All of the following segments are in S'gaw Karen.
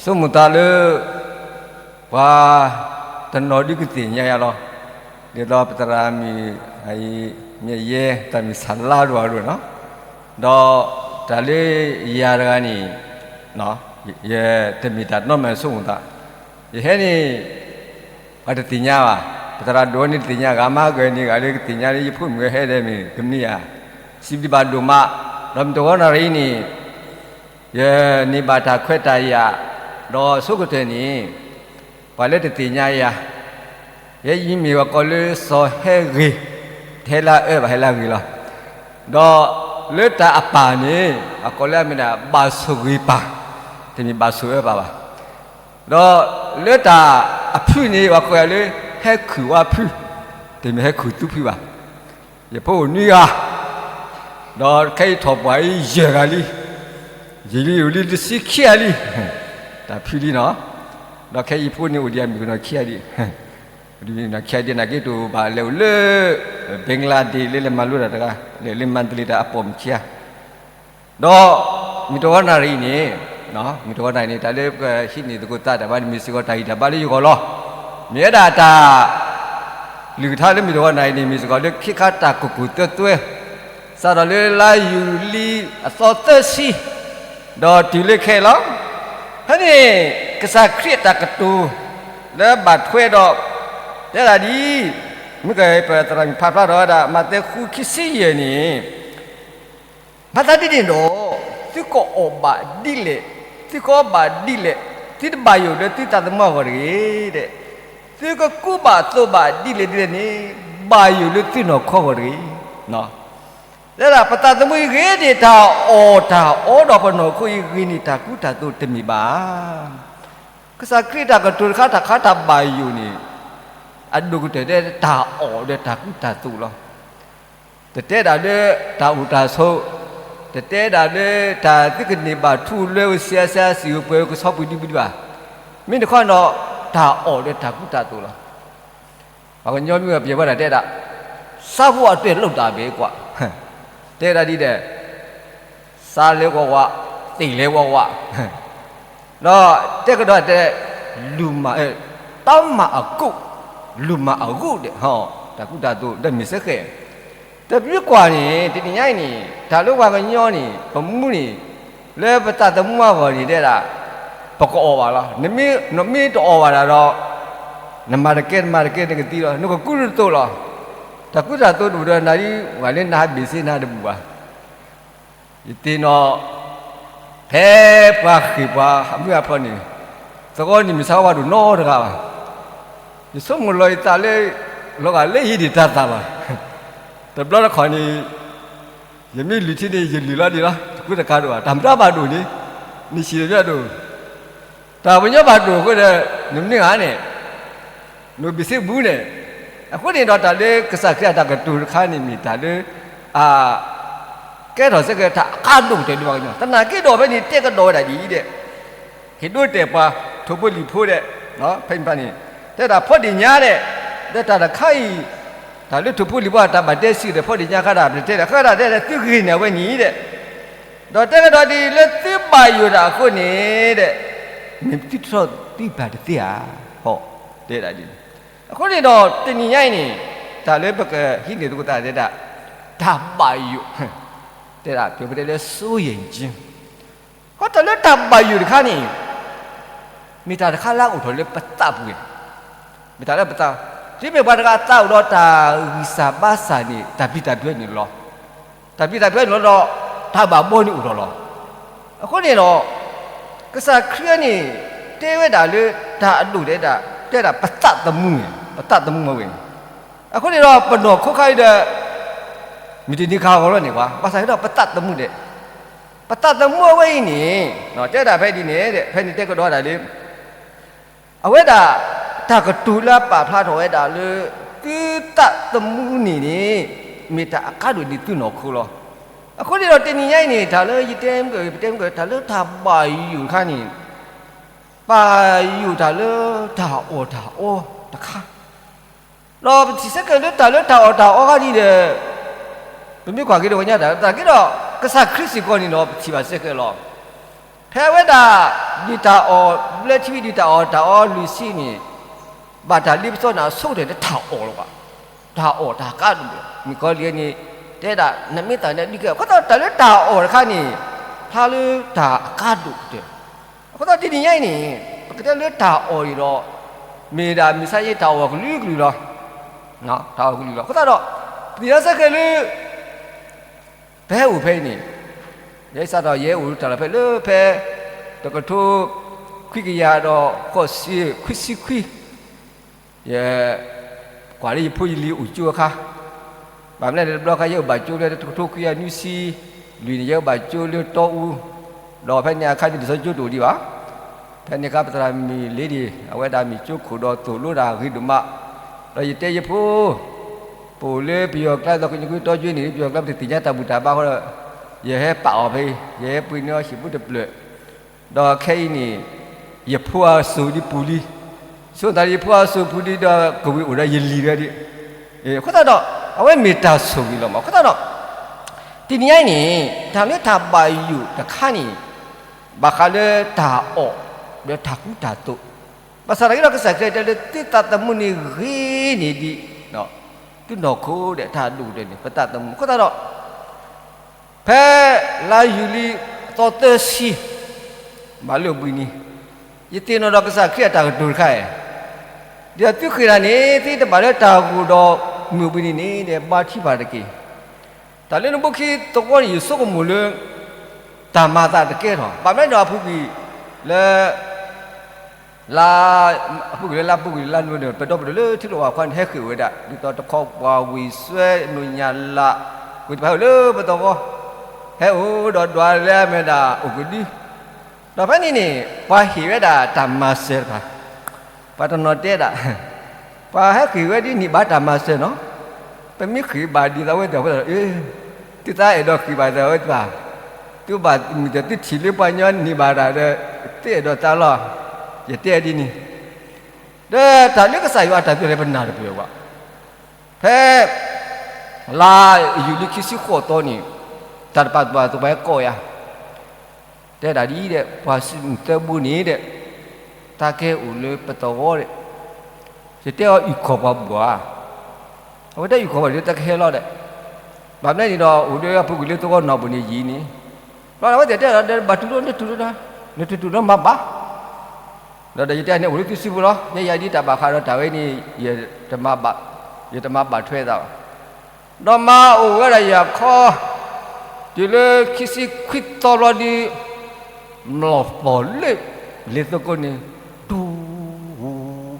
ဆိကမိၣ်သးလၢ ပှၤတနီၤဒုးကသ့ၣ်ညါယၤလီၤ. ဒ်သိးပသရၣ်မုၣ် မ့ၢ်ယဲ သရၣ်မုၣ်စၢ်လါဒိၣ်အဒိၣ်နီၤ, ဒီးတၢ်လၢယၤတဂၤန့ၣ် ယတမ့ၢ်တၢ်နီတမံၤဆိကမိၣ်သး, ယဟဲန့ၣ် ပှၤတသ့ၣ်ညါဘၣ်, ပသရၣ်ဒိၣ်န့ၣ်တသ့ၣ်ညါဂၤ, မၤကဲန့ၣ်ဂၤလၢကသ့ၣ်ညါလၢယဖိမုၣ်ဝဲဟဲဒီးမ့ၢ်ကမ့ၢ်ယၤ, စံးဘျုးဘၣ်ဒိၣ်မး, ဒီးမုၢ်တဂီၤနၣ်ရံၣ်အံၤန့ၣ် ယန့ၢ်ဘၣ်တၢ်ခွဲးတၢ်ယာ်, ဒီးဆိကတၢၢ်န့ၣ် ပှၤလၢတသ့ၣ်ညါယၤ, ယဲယမ့ၢ်ပှၤကိးလၢစီၤဟဲဂ့ၤ, တဟဲလၢအအၢဘၣ် ဟဲလၢအဂ့ၤလီၤ. ဒီးလၢတၢ်အပၢ်န့ၣ် အကိးလၢအမ့ၢ်ဒၣ်ဘၣ်ဆိၣ်ဂ့ၤပၢ်, တမ့ၢ်ဘၣ်ဆိၣ်အၢပၢ်ဘၣ်. ဒီးလၢတၢ်အဖုန့ၣ် ပှၤကိးယၤလၢ ဟဲခုၣ်ဝါဖု, တမ့ၢ်ဟဲခုၣ်သူဖုဘၣ်. ယဖိအိၣ်နွံဂၤ, ဒီးခဲအံၤထီၣ်ပှၢ်အံၤယဲၢ်ဂၤလံ, ယံာ်လံအိၣ်လံတဆံခံဂၤလံ, တၢ်ဖုလံနီၤ, ဒီးခဲအံၤယဖိန့ၣ်အိၣ်ဒံးအမုၣ်ကနီၤခံဂၤဒံး, အိၣ်ဒံးမုၣ်ကနီၤခံဂၤဒံး နာ်က့တအိၣ်ဘၣ်လဲၤအိၣ်လၢ ဘင်္ဂလားဒေ့ရှ် လၢလဲၤမၤလိတၢ်တဂၤ, လဲၤလၢမန္တလေးတၢ်အပိာ်မုၣ်ခံဂၤ ဒီးမုၢ်တဂီၤနၣ်ရံၣ်အံၤန့ၣ်, မုၢ်တဂီၤနၣ်ရံၣ်န့ၣ် တၢ်လၢပကဟံးန့ၢ်သကိးသးတၢ်ဘါန့ၣ် မ့ၢ်စ့ၢ်ကီးတၢ်ဂံၢ်တၢ်ဘါလၢယဂီၢ်လီၤ. မ့ၢ်ဝဲဒၣ်တၢ် လုၢ်ကထါလၢမုၢ်တဂီၤနၣ်ရံၣ်န့ၣ် မ့ၢ်စ့ၢ်ကီးလၢခ့ခါတၢ်ကိၢ်ကိၢ်သွဲသွဲ, စးထီၣ်လၢလါယူၤလံအသီသၢဆံ, ဒီးတုၤလၢခဲအံၤလီၤ. ဖဲန့ၣ် ကစၢ်ခရံာ်အတၢ်ကတိၤ လၢဘၣ်ထွဲဒီး တဲဒၣ်ဒ်အံၤ, မ့ၢ်ကပသရၣ်မုၣ်ဖးဖျါထီၣ်ဝဲဒၣ် မးသဲဃုခံဆံယဲၢ်န့ၣ် မၤသးဒ်န့ၣ်ဒီး သုကအီၣ်ဘၣ်ဒ်လဲၣ်, သုကအီဘၣ်ဒ်လဲၣ်, သုတဘၣ်ယိၣ်လၢသုသးသမူအဂီၢ်တဂ့ၤ, သုကကူဘၣ်သိးဘၣ်ဒ်လဲၣ်ဒ်လဲၣ်န့ၣ် ဘၣ်ယိၣ်လၢသုနီၢ်ခိအဂီၢ်တဂ့ၤ. တဲဒၣ်ပသးသမူအံၤဂ့ၤန့ၢ်တၢ်အီၣ်တၢ်အီဒီးပနီၢ်ခိအံၤဂ့ၤန့ၢ်တၢ်ကူတၢ်သိးတမ့ၢ်ဘၣ်. ကစၢ်ခရံာ်တၢ်ကတိၤတခါတခါတၢ်ဘၣ်ယိၣ်န့ၣ် အဒိၣ်ကတၢၢ်လၢတၢ်အီၣ်ဒီးတၢ်ကူတၢ်သိးလီၤ. တတဲဒၣ်လၢတၢ်အိၣ်တၢ်ဆိး, တတဲဒၣ်လၢတၢ်သုကန့ၢ်ဘၣ်ထူလွဲဧိၤ စံးအါစံးအါ စံးဧိၤပှဲၤဧိၤ ကဆီပှ့ၤဒံးဘၣ်ဒံးဘၣ်. မ့ၢ်တခီဒီး တၢ်အီၣ်ဒီးတၢ်ကူတၢ်သိးလီၤ. ပှၤကညီမ့ၢ်ပျဲၢ်ဝဲဒၣ်တဲဒၣ်, စားဖို့အတွက်လုပ်တာပဲကွၢ်, တဲဒၣ်ဒ်ဒီး စားလည်းဝဝ, သေလည်းဝဝ, ဒီးတဲကဒီးတဲ, လူမှန်, တၢ်မၤအကူး, လူမှန်အကူးဒီး တၢ်ကူတၢ်သိးဒီးမ့ၢ်စ့ၢ်ကီး တပျုၤကွၢ်န့ၣ် တနံၤညါအံၤန့ၣ် တၢ်လၢပှၤကညီန့ၣ် ပမူန့ၣ် လၢပသးသမူအဂီၢ်န့ၣ်တဲဒၣ် ပကအီၣ်ဘၣ်လီၤ. နမ့ၢ်တအီၣ်ဘၣ်ဒၣ်ဒီး နမၤတကဲ နမၤတကဲ နကသံလီၤ. နကကူနသိးလီၤ. တၢ်ကူတၢ်သိးတအိၣ်ဒီးနၤဒ် ပှၤလၢနဟးဘ့ၣ်စ့နၤတဘူၣ်ဘၣ်. ယသ့ၣ်နီၣ် ဖဲပှၤဃ့ၢ်ပှၤအမုၢ်အဖီန့ၣ် သဝီန့ၣ်မ့ၢ်ဆါဝါဒိၣ်နီတဂၤဘၣ်. ယဆိကမိၣ်လီၤယသးလၢ လီၤဂာ်လၢယဒံးတၢ်သးဘၣ်. တဘျီတခီၣ်န့ၣ် ယမ့ၢ်လုၢ်ထံန့ၣ် ယလုၢ်လီၤဒံးလီၤ တကူတကၤဒိၣ်ဘၣ်. တၢ်မတၤဘၣ်ဒိၣ်န့ၣ် နဆံးတဘျီဒိၣ် တၢ်ပညိဘၣ်ဒိၣ်အဃိဒီး နမ့ၢ်ဂၤန့ၣ် နအိၣ်ဘ့ၣ်စ့ဘူးန့ၣ် အဃိန့ၣ်ဒီးတၢ်လၢကစၢ်ခရံာ်အတၢ်ကတိၤတခါန့ၣ်မ့ၢ်တၢ်လၢ အ ကဲထီၣ်စ့ၢ်ကီးတၢ်အကါဒိၣ်ကတၢၢ်ဒံးဘၣ်ကညီ သနာ်က့ဒီးဖဲန့ၣ်တဲကဒီးဝဲဒၣ်ဒ်အံၤဒီး ဟ့ၣ်ဒိတဲာ်ပှၤ ထိၣ်ဖိလံၣ်ဖိဒီး ဖဲန့ၣ် တဲဒၣ်ဖီဒ့ၣ်ညါဒီး ဒီးတၢ်တခါအံၤ တၢ်လၢထိၣ်ဖိလံၣ်ဖိအတၢ်ဘၣ်တဲစံးဒီးဖီဒ့ၣ်ညါခါဒၣ် ပတဲဒၣ် ဃဲဒၣ်တဲဒၣ်သုဂ့ၤန့ၢ်အဝဲန့ၣ်ဒီး ဒီးတဲကဒီးဒ်လၢသုဘၣ်ယိၣ်ဒၣ်အဃိန့ၣ်ဒီး မ့ၢ်သုတထီၣ်သုဘၣ်တသ့ဧါ တဲဒၣ်ဒ်န့ၣ် အဃိန့ၣ်ဒီး တနံၤညါအံၤန့ၣ် တၢ်လၢပကဟံးန့ၢ်သကိးသးတဲဒၣ် တၢ်ဘၣ်ယိၣ် တဲဒၣ်ပတဲလၢ စိုးရိမ်ခြင်း ဃိတၢ်လၢတၢ်ဘၣ်ယိၣ်တခါန့ၣ် မ့ၢ်တၢ်တခါလၢအအိၣ်ထီၣ်လၢပသးပူၤန့ၣ် မ့ၢ်တၢ်လၢပသး တုၤမ့ၢ်ပှၤတဂၤသးအိၣ်ဒီးတၢ်ဂံၢ်စၢ်ဘါစၢ်န့ၣ် တၢ်ပျံၤတၢ်ဖုးန့ၣ်လီၤ. တၢ်ပျံၤတၢ်ဖုးန့ၣ်လီၤဒီး တၢ်ဘၣ်ဘီန့ၣ်အိၣ်ထီၣ်လီၤ. အဃိန့ၣ်ဒီး ကစၢ်ခရံာ်န့ၣ် တဲဝဲဒၣ်လၢတၢ်အဒိၣ်တဲဒၣ် တဲဒၣ်ပသးသမူန့ၣ် ပသးသမူအဝဲန့ၣ် အဃိန့ၣ်ဒီးပနီၢ်ခိခါအံၤဒီး မုၢ်တနံၤခါဂီၤလီၤန့ၣ်ကွၢ် ဘၣ်ဆၣ်ဒီးပသးသမူဒီး ပသးသမူအဝဲအံၤန့ၣ် တဲဒၣ်ဖဲဒ်န့ၣ် ဖဲန့ၣ်တဲကဒီးဒၣ်လၢ အဝဲဒၣ် တၢ်ကတိၤလၢအပာ်ဖျါထီၣ်ဝဲဒၣ်လၢ သုသးသမူန့ၣ်န့ၣ် မ့ၢ်တၢ်အကါဒိၣ်န့ၢ်သုနီၢ်ခိလီၤ. အဃိန့ၣ်ဒီးတနံၤညါအံၤန့ၣ် တၢ်လၢယတဲမုၢ်ကၢၢ် ပတဲမုၢ်ကၢၢ် တၢ်လၢတၢ်ဘၣ်ယိၣ်တခါန့ၣ် ဘၣ်ယိၣ်တၢ်လၢတၢ်အီၣ်တၢ်အီတခါ ဒီးပထံၣ်စ့ၢ်ကီးလၢတၢ်လၢတၢ်အီၣ်တၢ်အီခါဒ်ဒီး ပမ့ၢ်ကွၢ်က့ၤဒီးဝဲညါတၢ် တၢ်က့ဒီး ကစၢ်ခရံာ်စ့ၢ်ကီးန့ၣ်ဒီး ပထံၣ်ဘၣ်စ့ၢ်ကီးလီၤ. ဖဲ ဖဲအဝဲဒၣ် ဒုၣ်တၢ်အီၣ် ဘျၢထံဝံၤ ဒုၣ်တၢ်အီၣ်တၢ်အီလွံၢ်ဆံန့ၣ် ဘၣ်တၢ်လ့ပစီန့ၣ် အဆိကတၢၢ်လၢတၢ်အီၣ်လီၤဘၣ်. တၢ်အီၣ်တၢ်ကါဒိၣ်ဒီး မုၣ်ကီၤလံၢ်န့ၣ် တဲဒၣ် နမ့ၢ်သးန့ၣ်ဒုးကဲ အဃိသတး တၢ်လၢတၢ်အီၣ်တခါန့ၣ် ဖျါလၢတၢ်အကါဒိၣ်ကတၢၢ်. အဃိသတး တနံၤညါအံၤန့ၣ် ပကတဲလၢတၢ်အီၣ်အံၤဒီး မ့ၢ်ဒၣ်မုၢ်ဆါအံၤ တၢ်အီၣ်ကလုာ်ကလုာ်လီၤ. တၢ်အီၣ်ကလုာ်လီၤ. အဃိသတးဒီး ပသ့ၣ်ညါစ့ၢ်ကီးလၢ ပဟဲအိၣ်ဖဲအံၤန့ၣ် ယဲစးထီၣ်ယဟဲအိၣ်တၢ်လီၢ်ဖဲလၢဖဲ တကထိခွံကယၤဒီးဃိးဆံခွံဆံခွံ, ယကွၢ်လၢယဖိယလံၤအိၣ်ကၠိအခါ, ဘၣ်မနုၤလဲၣ် တဘျီခါယအိၣ်ဘၣ်ကၠိလၢတကထိခွံကယၤနွံဆံလွံၢ်န့ၣ် ယအိၣ်ဘၣ်ကၠိလၢတီအူ, ဒီးဖဲန့ၣ်အခါန့ၣ် လံာ်စီဆှံကၠိတအိၣ်ဒံးဘၣ်. ဖဲန့ၣ်အခါ ပသရၣ်မုၣ်လ့ဒ့ၣ် အဝဲဒၣ်မ့ၢ်ကၠိခိၣ်ဒီးသိၣ်လိတၢ်ဂ့ၤဒိၣ်မး, ဒီးယတဲယဖိ ပအိၣ်လၢပယီၤကျါ ဒီးကညီကွံတီယွ့န့ၣ် ပယီၤကျါပတသ့ၣ်ညါတၢ်ဘူၣ်တၢ်ဘါဃီဒီး ယဟဲပာ်အီၤဖဲအံၤ ယဟဲပှ့ၤန့ၢ်အီၤဟံၣ်ဖိတဖျၢၣ်, ဒီးခဲအံၤန့ၣ် ယဖိအစိၤဒ်ပူၤလံ, ဆိသးလၢယဖိအစိၤပူၤလံဒီး ကဝံၤအိၣ်ဒီးယလံၤတဂၤဒံး, အဃိသတးဒီး အဝဲမ့ၢ်တၢ်ဆိၣ်ဂ့ၤလီၤမး. အဃိသတးဒီး တနံၤညါအံၤန့ၣ် တၢ်လၢတၢ်ဘၣ်ယိၣ်တခါန့ၣ် ဘၣ်ဃးလၢတၢ်အီၣ် ဒီးတၢ်ကူတၢ်သိး, ဘၣ်ဆၣ်သနာ်က့ဒီး ကစၢ်ခရံာ်တဲလၢ သုသးသမူန့ၣ်ဂ့ၤန့ၢ်ဒံး သုနီၢ်ခိဒီး တၢ်ဒိၣ်ကတၢၢ်န့ၣ် ပသးသမူ. အဃိသတးဒီး ဖဲလါယူၤလံအသီသၢဆံ ဘၣ်လၢအိၣ်ဘှံးနံၤ, ယသ့ၣ်နီၣ်ဒီးကစၢ်ခရံာ်အတၢ်ကတိၤတခါအံၤ, ဒီးသုဃ့ၢ်တၢ်န့ၣ် သုတဘၣ်လၢတၢ်ဂိၢ်ဒီးမုၢ်အိၣ်ဘှံးနံၤန့ၣ်ဒီး ဘါထုကဖၣ်တက့ၢ်. တၢ်လၢနဘိခံသဝီန့ၣ် ယဆိကမိၣ်လၢ တၢ်မၤသးတကဲထီၣ် ဘၣ်မနုၤဒီးအပူၤကွံာ်လၢ လါ အပူၤကွံာ်လၢလါပူၤကွံာ်လၢလါနိန့ၣ် ပဒီပုၢ်ဒီဝဲၢ်လၢထံလီၢ်ကီၢ်ပူၤန့ၣ် ဟဲဃ့ၢ်ဝဲဒၣ် ဒ်သိးတခီပှၤဝံၤစွဲ နိၣ်ညၣ်လး ဝံၤတဖၣ်ဟဲအိၣ်လၢပသဝီ, ဟဲအိၣ်ဒီးဒွးလၢအမ့ၢ်ဒၣ်အိၣ်ကဒု, ဒီးဖဲန့ၣ်န့ၣ် ပှၤဟ့ၣ်ဝဲဒၣ်တၢ်မၤစၢၤတဖၣ်, ပှၤတနီၤတဲဒၣ် ပှၤဟဲဃ့ၢ်ဝဲဒ်န့ၣ်ဘၣ်တၢ်မၤစၢၤနီၤ, ပမ့ၢ်ဃ့ၢ်ဘၣ်ဒ်သိးဝဲတဖၣ်အံၤ, သုသးအဲၣ်ဒိးဃ့ၢ်ဘၣ်သးဝဲတဖၣ်, သုဘၣ်မုၢ်တၢ်သုထံၣ်လၢပှၤညီန့ၢ်ဘၣ်တၢ်ဒီး သုအဲၣ်ဒိးသးလီၤ, ယတဲဒ်န့ၣ်, ဒီးတၢ်လၢကစၢ်ယွၤအတၢ်ပျဲလဲၣ်ပနၢ်တပျဲဘၣ်, ဖဲ လါယူၤလံခံဆံဃိးသီန့ၣ်, တၢ်တပာ်သူၣ်ပာ်သးပှၤဟဲကိးယၤ တဲဒၣ်ဒ်အံၤဒီး ပှၤစံၣ်မုၢ်သၢဘိန့ၣ်ဒီး တၢ်ကဟဲအိၣ်လၢပသဝီဒီး ယတဲအီၤအုၣ်ကီၢ်ပှၤဘၣ်ဧါ, အဝဲတဲအုၣ်ကီၢ်ပှၤဒီးတၢ်ကဟဲလီၤဒီး ဘၣ်မနုၤန့ၣ်ဒီး အိၣ်ဒီးအပူၤကွံာ်လၢသဝီနီၢ်ပူၤန့ၣ်ယံာ်န့ၣ်, ဘျီအဝဲသ့ၣ်တဲဒီး ဘၣ်တူၢ်လိာ် နတူၢ်လိာ်ဒီး နတတူၢ်လိာ်မၤဘၣ် ဒီးယတဲန့ၣ်အိၣ်လၢသုစုပူၤလီၤ, ယဲယၤဒ်တၢ်ဘၣ်ဃးဒီးတၢ်ဝဲန့ၣ် ယတမၤဘၣ်ထွဲသးဘၣ်, ဒီးမၤအိၣ်ဝဲဒၣ်ယၤခီ တုၤလၢခံဆံခွံသီဘျီဒ် မျိာ်သီၣ်လၢ လ့သကိးန့ၣ် တူၢ်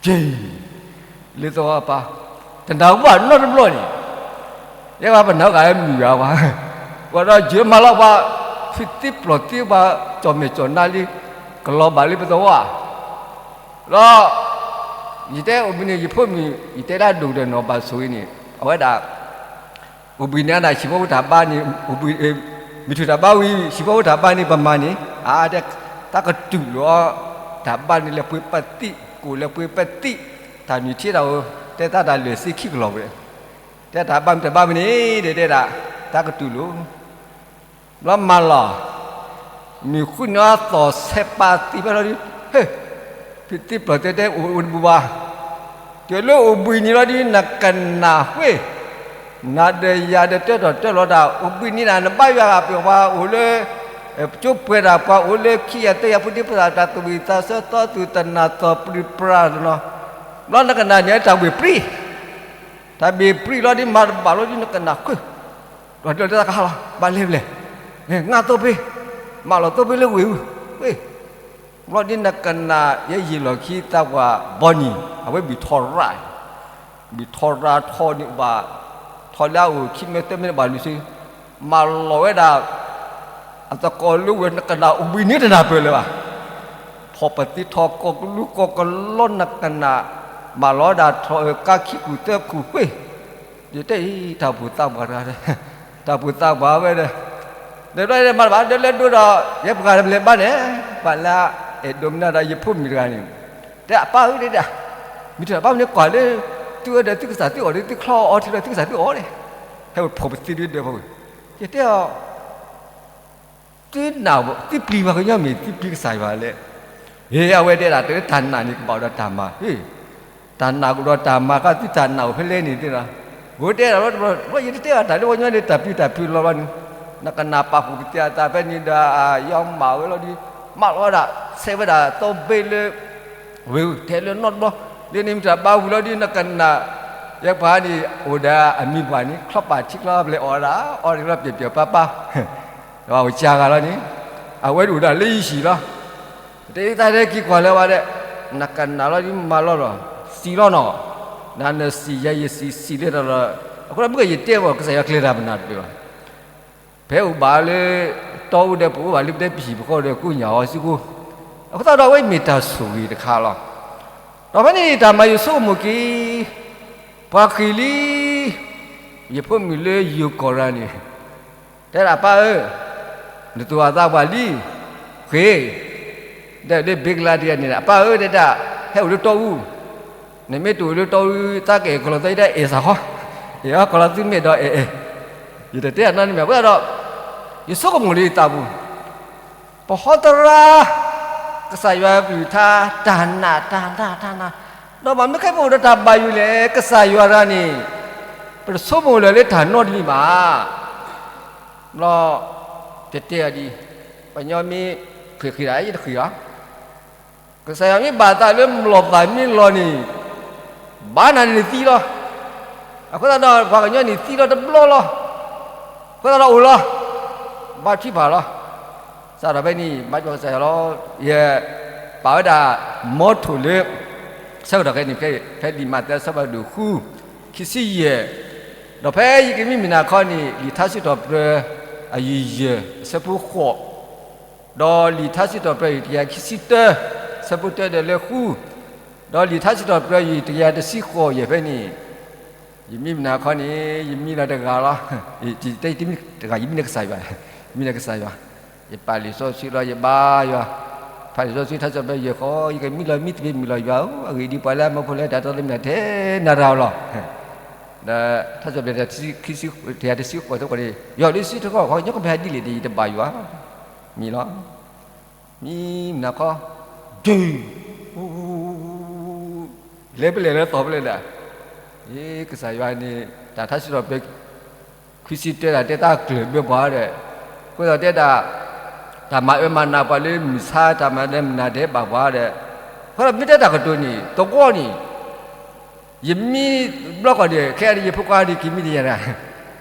က့ၤ လ့သကိးပၢ် တနၢ်ဟူဘၣ်နီတဘျီန့ၣ်, ယဲပှၤပနၢ်ဟူဂၤလၢမုၢ်ဂၤပှၤ, ပှၤဒီးယမၤလီၤပှၤ ဖံးသ့ပျီၢ်သ့ပှၤ ကၠီၣ်မဲာ်ကၠီၣ်နါလံ ကလီၤဘၣ်လၢပသဝီဧါ, ဒီး ယတဲအိၣ်ဘှံးန့ၣ် ယဖိမုၣ် ယတဲဒၣ်ဒိၣ်ကတၢၢ်နီၢ်ဘၣ်ဆိၣ်ဂ့ၤန့ၣ် အဝဲဒၣ် အိၣ်ဘှံးန့ၣ်အဒၣ်ဟံၣ်ဖိတၢ်ဘါန့ၣ် မုၢ်ထူၣ်တၢ်ဘါဝံၤ ဟံၣ်ဖိတၢ်ဘါန့ၣ် ပမၤန့ၣ် အါတဲ တၢ်ကတူၢ်လိာ် တၢ်ဘါန့ၣ်လဲၤပှ့ၤပသံၣ် ကိၣ်လဲၤပှ့ၤပသံၣ် တၢ်နုၢ်ထံတၢ်ဧိၤ တဲသးတၢ်လၢာ်သ့ခံကလီၤဝဲ တဲတၢ်ဘါမုၢ်တၢ်ဘါမုၢ်န့ၣ် တဲဒၣ် တၢ်ကတူၢ်လိာ် ဘျီမၤလီၤ မုၢ်ဃုနံၤအသီၣ်ဆဲးပာ်သံၣ်ဖဲလီၤဒ် ဟ့ၣ် ဖံးသ့ပျီၢ်သ့တဲအိၣ်တဘူၣ်ဘၣ်, တုၤလၢအိၣ်ဘှံးနံၤလီၤဒ် နကနၣ်ဃ့ၢ်, နၤဒီးယၤဒီးတၢထီၣ်တၢလီၤတၢ် အိၣ်ဘှံးနံၤန့ၣ် နဘါယွၤဂၤပှၤအိၣ်လၢ ကၠိပှဲၤတၢ်ပှၤအိၣ်လၢခံယၤသၢယၤဖိဒ်ပသးတၢ်သဝံၣ်သးဆၢသီသူၣ်သနၢ်သီၣ်ပြံပြါတနီၤ, ဘျီနကနၣ်န့ၣ်တၢ်ဘှ့ၣ်ပြံ တၢ်ဘှ့ၣ်ပြံလီၤဒ်မၤတဘၣ်လီၤဒ်နကနၣ်ဃ့ၢ်, ဒီးတၢ်တခါလီၤ ဘၣ်လဲၤဘျဲၣ်, ငါသိပ့ၤ, မၤလီၤသိပ့ၤလၢဝ့ၢ်အူ, ဝ့ၢ်, ဘျီဒ်နကနၣ်ယဲယံာ်လီၢ်ခံသးပှၢ်ဘီနံၤ အဝဲဘံၣ်ထီရၣ်, ဘံၣ်ထီရၣ်ထီန့ၣ်ဘၣ်, ထီလၢအအိၣ်ခံမၢသၢမၢန့ၣ်ဘၣ်လူၤဆ့, မၤလီၤဝဲဒၣ် အသကိးလၢဝဲနကနၣ်အိၣ်ဘှံးနံၤတနၢ်ပၢၢ်လၢၤဘၣ်, ထီၣ်ပသံထီၣ်ကီၢ်ကလူကီၢ်ကလီနကနၣ်, မၤလီၤဒၣ်ထီၣ်အၢကါခံကူၣ်သၢကူၣ်ဃ့ၢ်, ယတဲအံၤ တၢ်ဘူၣ်သးပှၢ်တဂၤ, တၢ်ဘူၣ်သးပှၢ်ဝဲဒီး, ဒီးဘျီမၤတဘၣ် ဒီးလဲၤဒိဒီး ယဲပှၤတလဲၤဘါန့ၣ်, ပှၤလၢအဲၣ်ဒိးမနုၤဒီးယဖိမုၣ်တဂၤန့ၣ်, တဲအပၢ်ဧၢဒၣ်, မ့ၢ်တဘၣ်မနုၤကွၢ်လၢ သုဝဲဒီးသုကစၢ်သုအီၣ်ဒီးသုချီအီထံလီၤသုကစၢ်သုအီၣ်န့ၣ်, ဟဲဝဲဖီၣ်ပသံဒ်ဒီးဖီၣ်ဝဲ, ယတဲအီၤ သုနာ်, သုပျံၤပှၤကညီမ့ၢ်သုပျံၤကစၢ်ယွၤလဲၣ်. ဟ့ အဝဲတဲဒၣ် တၢ်နာ်န့ၣ် ကဘၣ်အိၣ်ဒီးတၢ်မၤ, ဟ့ တၢ်နာ်ကအိၣ်ဒီးတၢ်မၤ ကသုတၢ်နာ်အိၣ်ဖဲလဲၣ်န့ၣ်သ့လီၤ. အဝဲတဲဒၣ်လီၤ, ယတတဲဘၣ်တၢ်လၢပှၤကညီန့ၣ် တၢ်ပျံၤတၢ်ဖုးလီၤဘၣ်န့ၣ်, နကနၣ်ပာ်ဖှိၣ်ကသ့အသးဖဲန့ၣ်ဒီး ယီမၢ်ဝဲလီၤဒီး မၢလီၤဝဲဒၣ် ဆဲးဝဲဒၣ်သီဘ့လၢ ဝ့ၢ်ထဲလၢနီတဘျီ, လၢန့ၣ်မ့ၢ်တၢ်ဘါဝံၤလီၤဒီး နကနၣ်, ယပှၤန့ၣ် အိၣ်ဒီးအမံၤပှၢ်န့ၣ် ချီပာ်ထံချီပလဲၤအီၣ်ဒၣ် အီၣ်ဒၣ်လီၤပျဲၢ်ပျဲၢ်ပၢ်ပၢ်, ဒီးအိၣ်စှၤဂၤလီၤန့ၣ်, အဝဲဒၣ်အိၣ်ဒၣ်လၢယဟံၣ်လီၤ. တၢ်အံၤတၢ်ဒဲးက့ၤကွၢ်လၢဝဲဒၣ်, နကနၣ်လီၤဒီးမၤလီၤလီၤ, စံးလီၤနီၤ, နနစံးယၤ ယစံးစံးလၢတၢ်လီၤ. အဃိဒီးမုၢ်ကယတဲဘၣ် ကစၢ်ယွၤကျဲၤတၢ်ပနၢ်တပၢၢ်ဘၣ်. ဖဲအိၣ်ဘၣ်လၢတီအူဒီး ပအိၣ်ဘၣ်လၢပတဲပဟံၣ်ပဃီဒီး ကိးညၣ်အီၤစုကိ, အဃိသတးဒီးအဝဲမ့ၢ်တၢ်ဆိၣ်ဂ့ၤတခါလီၤ. ဒီးဖဲန့ၣ်တၢ်မၤယဆိကမိၣ်က့ၤ, ပှၤဃ့ၢ်လံ, ယဖိမုၣ်လၢယိၤကီၢ်ရၤန့ၣ်, တဲဒၣ်ပၢ်ဧၢ, နသူၣ်အသးပှၢ်လံ, ဃ့ၢ်, ဒီးလၢဘ့ကလါဒ့းန့ၣ် အပၢ်ဧၢ တဲဒၣ်, ဟဲအိၣ်လၢတီအူ နမ့ၢ်တအိၣ်လၢတီအူ သးကအဲၣ်ကလီၤသးအံၤ တၢ်အဲၣ်စ့ၢ်ကီး, အဲၣ်အီၤကလီၤသးမဲာ်ဒီးအဲၣ်အဲၣ်, ယတတဲအနီတမံၤ အဃိသတးဒီး, ယဆိကမိၣ်လၢယသးပူၤ, ပဟီသရၣ်, ကစၢ်ယွၤကလုၢ်ကထါ တၢ်နာ်တၢ်နာ်တၢ်နာ်, ဒီးဘၣ်မနုၤဃိပအိၣ်ဒီးတၢ်ဘၣ်ယိၣ်လဲၣ် ကစၢ်ယွၤတဂၤန့ၣ်, ပတဆိကမိၣ်လၢၤလၢတၢ်နီတမံၤဘၣ် လီၤ, တတဲအီၤဒ်အံၤ, ပှၤကညီမ့ၢ်ဃ့ၢ်ဃ့ၢ်ဒၣ် ယတဃ့ၢ်အီၤ, ကစၢ်ယွၤမ့ၢ်ဘၣ်သးလၢ လီၤသးမ့ၢ်လီၤန့ၣ်, ဘၣ်နၤန့ၣ်နသံလီၤ. အဃိသတးဒီး ပှၤကညီန့ၣ်သံလီၤတဘျီလီၤ. အဃိသတးဒီးအိၣ်လီၤ, ဘါထုကဖၣ်လီၤ. စးထီၣ်ဖဲန့ၣ် ဘါထုကဖၣ်ကစၢ်ယွၤလီၤ. ယပာ်ဝဲဒၣ် မီထိၣ်လၢ ဆၢကတီၢ်ခဲအံၤန့ၣ် ဖဲလံာ်မးသဲအဆၢဖးဒိၣ်ဃု ခံဆံယဲၢ်, ဒီးဖဲယကမံမုၢ်နၤခီန့ၣ် လံာ်ထါစံးထီၣ်ပတြၢၤ အယုၢ်ယဲၢ် အဆၢဖိဃိး, ဒီးလံာ်ထါစံးထီၣ်ပတြၢၤ ယတကယၤခံဆံတၢ ဆၢဖိတၢဒီးလၢဃု, ဒီးလံာ်ထါစံးထီၣ်ပတြၢၤ ယတကယၤတဆံဃိးယဲၢ်ဖဲန့ၣ်, ယမံမုၢ်နၤခီန့ၣ် ယမံလီၤတဂၤလီၤ. တမ့ၢ်တဂၤ ယမံလၢကစၢ်ယွၤ, ယမံလၢကစၢ်ယွၤ, ယပာ်လံာ်စီဆှံလီၤ ယဘါယွၤ, ဖးလံာ်စီဆှံ ထါစံးထီၣ်ပတြၢၤယဲၢ်ဃီ ယကမံလီၤမံတမံၤမံလီၤယွၤဧၢ, အဂ့ၢ်ဒ်ပှၤလၢအမၢဖိလၢတၢ်တီတမံၤထဲနၤတၢ်အီၤလီၤ. ဒီးထါစံးထီၣ်ပတြၢၤ တကယၤတဆံဃိးသကိးန့ၣ် ယွၤလၢစံးထီၣ်ခီ ခီညီကမၤဒ်လဲၣ်ဒီး ယတဘၣ်ယွၤ မံလီၤ. မံမုၢ်နၤခီ, ဒုး, လဲၤဖဲလဲၣ်လၢသီၣ်ဖဲလဲၣ်ဒၣ်, အ့ ကစၢ်ယွၤန့ၣ် တၢ်ထါစံးထီၣ်ပတြၢၤ ခွံဆံတၢဒၣ် တဲတၢ်ကျၢၢ်ဘၢပှၤဒီး, အဃိသတးတဲဒၣ်, တၢ်မၤအၢမၤနးပှၤလၢမုၢ်ဆါ တၢ်မၤဒဲးမနၤဒဲးဘၣ်ပှၤဒီး, အဃိသတးမ့ၢ်တဲတၢ်ကတိၤန့ၣ် သဝီန့ၣ် ယမံဘျီကီၢ်ဒီး ခဲအံၤယဖိခွါဒီး က့ၤမံဒံးယၤဒၣ်,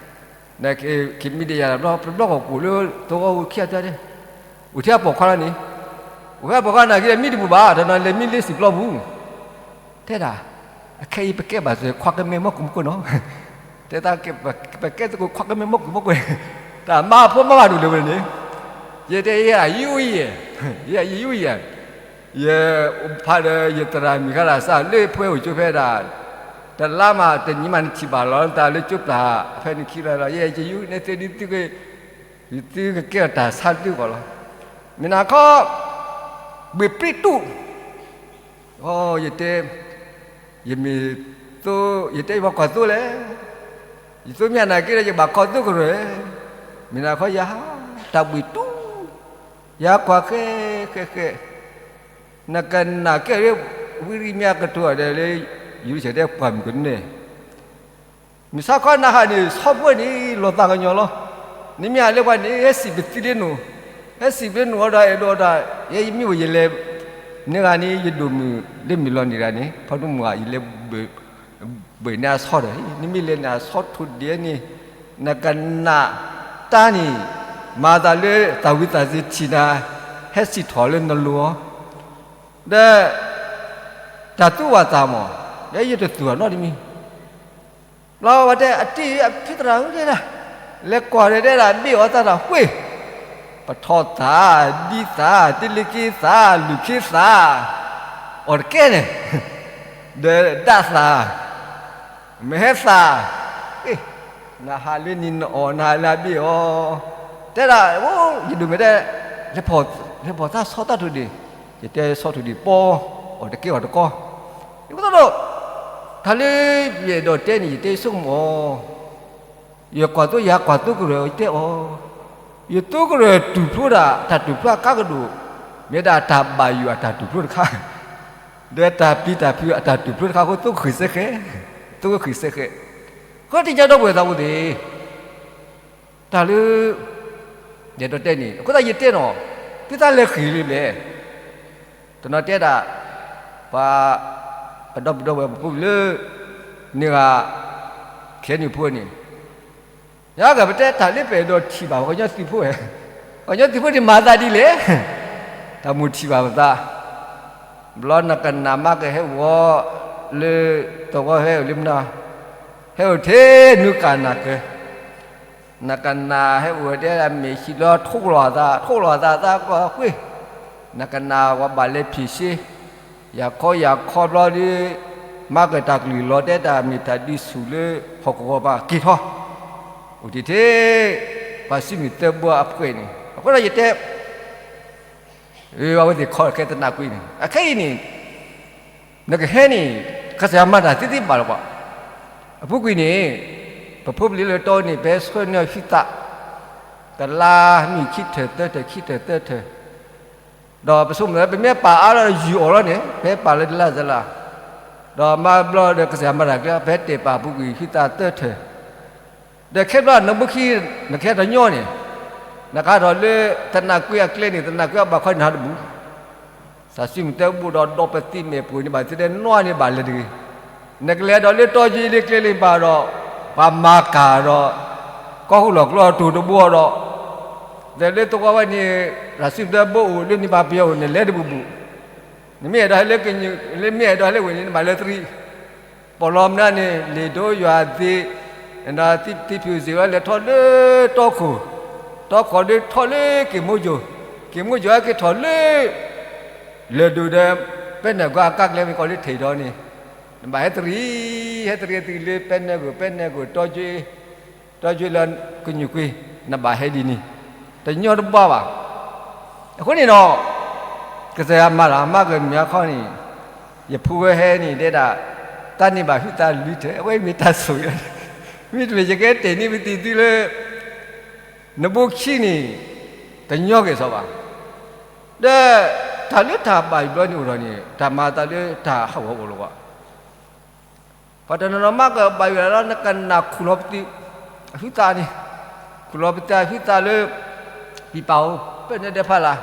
က့ၤမံဒံးယၤဒၣ်ဘျီ ပဘျီကီၢ်ကိၣ်လၢသဝီအိၣ်ခံဂၤတၢ်ဒီး, အိၣ်ထဲအပိာ်ခွါလီၤန့ၣ်, အိၣ်ထဲအပိာ်ခွါနာ်က့ဒီး မံတပူၤဘၣ် တနီၤလဲၤမံလၢစံာ်ပျီပူၤ, တဲဒၣ်, အခဲအံၤပကဲဘၣ်စၢၤ ခွါကမဲမီၢ်ကွံာ်မီၢ်ကွံာ်နီၤ, တဲသး ပကဲသကိး ခွါကမဲမီၢ်ကွံာ်မီၢ်ကွံာ်, တၢ်မၤဖိမၤဘၣ်ဒိၣ်လၢၤဝဲန့ၣ်, ယတဲယဲယအိၣ်ယဲ, ယဲယအိၣ်ယဲ, ယဖးဒီးယသရၣ်မုၣ်ခါဒၣ်စၢ်လၢပှဲၤအိၣ်ကၠိဖဲဒၣ်, တလါမးတနံၤမးနထံၣ်ဘၣ်လီၤနသးလၢကၠိပျၢ်ဖဲန့ၣ်ခံလီၤလီၤ, ယဲယအိၣ်န့ၣ်သ့ဒ်သု, သုကကဲထီၣ်တၢ်ဆါသုဂီၢ်လီၤ, မုၢ်နၤခီ, ဘှ့ၣ်ပြံတူၣ် အိ ယတဲ, ယမ့ၢ်သိ, ယတဲယဘၣ်ကွၢ်သိလဲၣ်, ယသိမ့ၢ်နာ်က့ဒီး ယဘၣ်ခီသိကရၢၢ်, မုၢ်နၤခီယဟး, တၢ်ဘှ့ၣ်တူၣ်, ယဟးကွၢ်ဃဲ, ဃဲဃဲ, နကနာ်က့လၢ, ဝံရံမ့ၢ်အကတိၤအီၤဒီးလၢ, ယရူၤၡလ့ၣ်တဲပှၢ်မုၢ်ကနၢ, မုၢ်ဆါခီနဟးန့ၣ် ဆီဖိန့ၣ် လီၤသးကညီၤလီၤ, နမ့ၢ်ဟးလၢပှၤန့ၣ် ဟဲစံးပသံလၢနအိၣ်, ဟဲစံးပလၢနအိၣ်ဒီး အဲၣ်ဒိးဒီး, ယဲယမ့ၢ်အိၣ်ယလဲၤ, န့ၢ်ဂၤန့ၣ် ယဒိၣ်မုၢ်လၢမုၢ်လီၤန့ၢ်ဂၤန့ၣ် ဖီဒိၣ်မုၢ်ဂၤ ယလဲၤ, ဘှ့ၣ်န့ၢ်အဆီဒီး နမ့ၢ်လဲၤန့ၢ်အဆီထိၣ်ဒဲးန့ၣ်, နကနၣ်တၢ်န့ၣ်, မၤသးလၢသးဝံသးစူၤထံၣ်နၤ, ဟဲစံးထီၣ်လၢနလိၤအီၤ, ဒီး, တၢ်သူၣ်ဝၢ်သးမီၢ်, ယဲယတသူၣ်အီၤနီတမံၤ လီၤဝဲတဲအတံၢ်အဖံသရၣ်ဧၢတဲဒၣ်, လဲၤကွၢ်ဒီးတဲဒၣ်ဘ့ၣ်အီၤသးတၢ်ဃ့ၢ်, ပထီၣ်သး, ဒံသး, တ့လ့က့သး, လူၢ်ခ့သး, အီၣ်တကဲန့ၣ်, ဒီးဒၣ်သး, မ့ၢ်ဟဲသး, နဟးလၢနံၤနအီၣ် နဟးလၢအဘ့ၣ်အီၤ, တဲဒၣ်, ယဒိၣ်မုၢ်တဲ, လဲၤဖီၣ်သးဆီတၢ်ထိၣ်ဒံး, ယတဲဆီထိၣ်ဒံးပီ, အီၣ်တကဲအီၣ်တကီ, ယကသီၣ်ဒိၣ်, တၢ်လၢယအဲၣ်ဒိးတဲန့ၣ် ယတဲယဆိကမိၣ်အီၤ, ယကွၢ်သိယဟးကွၢ်သိကရၢၢ် ယတဲအီၤ, ယသိကရၢၢ်တူၢ်ဖျိဒၣ်တၢ်တူၢ်ဖျိအကါကဒိၣ်, မ့ၢ်ဒၣ်တၢ်ဘၣ်ယွၤအတၢ်တူၢ်ဖျိတခါ, ဒီးတၢ်ပျံၤတၢ်ဖုးအတၢ်တူၢ်ဖျိတခါအဃိ သိဃံးစဲဃဲ, သိဃံးစဲဃဲ. အဃိတံၤကၢဒီပုၢ်ဝဲၢ်သးအိၣ်သ့ၣ်, တၢ်လၢ ယအဲၣ်ဒိးတဲန့ၣ် အဃိသတးယတဲနီၤ, သုသးလဲၤဃံးလံဘျဲၣ်. တနီၤတဲဒၣ် ပှၤ ပဒီပုၢ်ဒီဝဲၢ်ပဖိလၢ န့ၢ်ဂၤ ခဲန့ၣ်ဖိန့ၣ်, ယကပတဲတၢ်လၢပအဲၣ်ဒိးထံၣ်ဘၣ် ပှၤကညီသုးဖိ, ပှၤကညီသုးဖိန့ၣ်မၤသးဒ်လဲၣ်, တၢ်မိၣ်ထံၣ်ဘၣ်ပသး, ဘျီနကနၣ်မါကဟဲအိၣ်လၢ သဝီဟဲအိၣ်လၢမနုၤ, ဟဲအိၣ်ထဲနုကၣ်နၢ်ကၢၤ နကနၣ်ဟဲအိၣ်ဝဲတဲဒၣ်မ့ၢ်ဟံၣ်လီၤထိၣ်လီၤသး ထိၣ်လီၤသးသးကီၢ်ကွ့ၢ်, နကနၣ်ဝဲဘၣ်လဲၤဖံးရှဲ, ယၤခီယၤခီဘျီဒီး မၤကတၢ်ကလုၢ်လီၤတဲတၢ်မ့ၢ်တၢ်ဒုးဆူၣ်လၢဟီၣ်ကဝီၤပှၤက့ၤထီၣ်, အိၣ်တ့ၢ်ထဲ ပှၤစုမုၢ်သၢဘိအဖှဲးန့ၣ် အဃိဒီးယတဲ အဝဲသ့ၣ်ခီခဲသနာ်ကွံာ်န့ၣ် အခဲအံၤန့ၣ် နကဟဲန့ၣ် ကစၢ်ယွၤမၤတၢ်သ့သ့ဘၣ်လီၤပှၤ, အပူၤကွံာ်န့ၣ် ပဖိပလံၤလၢတီန့ၣ် ပဟဲဆှၢန့ၢ်အီၤဟုသး တလါမ့ၢ်ခံထၢၣ်သၢထၢၣ် ခံထၢၣ်သၢထၢၣ်, ဒီးပဆိကမိၣ်လၢပမ့ၢ်ပာ်အါထီၣ်ယုၢ်အီၤလီၤန့ၣ် ပဟဲပာ်လၢတလါစလါ, ဒီးမၤဘျီဒီးကစၢ်ယွၤမၤတၢ်ကျဲ ပဟဲတဲာ်ပာ်ပူၤကွံာ်ဟုသးသၢထၢၣ် ဒီးခဲဘျီနဘိခံ နကဟဲတညီန့ၣ်, နကဟးထီၣ်လၢသနာ်ကွံာ်အကျဲန့ၣ် သနာ်ကွံာ်အဘၣ်ခီန့ၣ်ဟးတဘူး, သးစံမုၢ်သၢဘိဒီးဒီးပသံမဲာ်ပှိၢ်န့ၣ်ဘၣ်သ့ၣ်သ့ၣ်နီၢ်န့ၣ်ဘၣ်လဲၤတဂ့ၤ, နကလဲၤဒီးလၢတီယ့လၢကျဲလၢဘၣ်ဒီး, ပှၤမၤကၤဒီး, ကီၢ်ဟူလီၢ်ကျိအတိၢ်တဘိဒီး, ဒီးလၢသဝီဝဲန့ၣ်, သးစံမုၢ်သၢဘိအိၣ်လၢန့ၣ်ပှၤပယီၤအိၣ်န့ၣ်လဲၤတဘူးဘူး, နမ့ၢ်အဲၣ်ဒိးဟဲလၢကညီ, လၢမ့ၢ်အဲၣ်ဒိးဟဲလၢဝ့ၢ်န့ၣ် နဘၣ်လၢသရံး ပီၣ်လီၤမနုၤန့ၣ် လ့ၣ်ဒိယွၤသ့, သံဖျိးစ့ၢ်ဝဲလဲၤထီၣ်လၢတီခိၣ်, တီခိၣ်ဒီးထီၣ်လၢက့ၤမိၢ်ယိၤ, က့ၤမိၢ်ယိၤဟဲက့ၤထီၣ်လၢ လဲၤဒိးဒီး ပဲနဲၣ်ကွၢ်အကါကျဲမ့ၢ်ကီးလၢထံးဒီးန့ၣ်, နဘၣ်ဟဲသရံး, ဟဲသရံးသရံးလၢပဲနဲၣ်ဂိၢ် ပဲနဲၣ်ဂိၢ် တီယွ့, တီယွ့လၢကညူၣ်ကွ့, နဘၣ်ဟဲဒ်န့ၣ်, တညီတဘၣ်ဘၣ်. အဃိန့ၣ်ဒီး ကစၢ်ယွၤမၤတၢ်မၤကမၣ်အခီန့ၣ်, ယဖိဝဲဟဲန့ၣ်တဲဒၣ်, တၢ်န့ၣ်ဘၣ်ဟုသးလွံၢ်ထၢၣ် အဝဲမ့ၢ်တၢ်ဆိၣ်ဂ့ၤ, မ့တမ့ၢ်ယကဲတဲာ်န့ၢ်ပသံၣ်သုလၢ နဘိခံန့ၣ် တညီက့ၤစီၤဘၣ်. ဒီးတၢ်လၢတၢ်ဘၣ်ယွၤဘျီန့ၣ်အိၣ်ဒီးန့ၣ် တၢ်မၤအသးလၢတၢ်ဟးဂီၤအိၣ်လီၤဘၣ်. ပှၤတနီၤနီၤမၤကဘၣ်ယွၤလီၤ နကနၣ်ခူၣ်လီၤပသံးအဟုသးန့ၣ်, ခူၣ်လီၤပသံးအဟုသးလၢ ပံာ်ပာ်ဧိၤ ပဲနဲၣ်ဒဲးဖးလၢ်,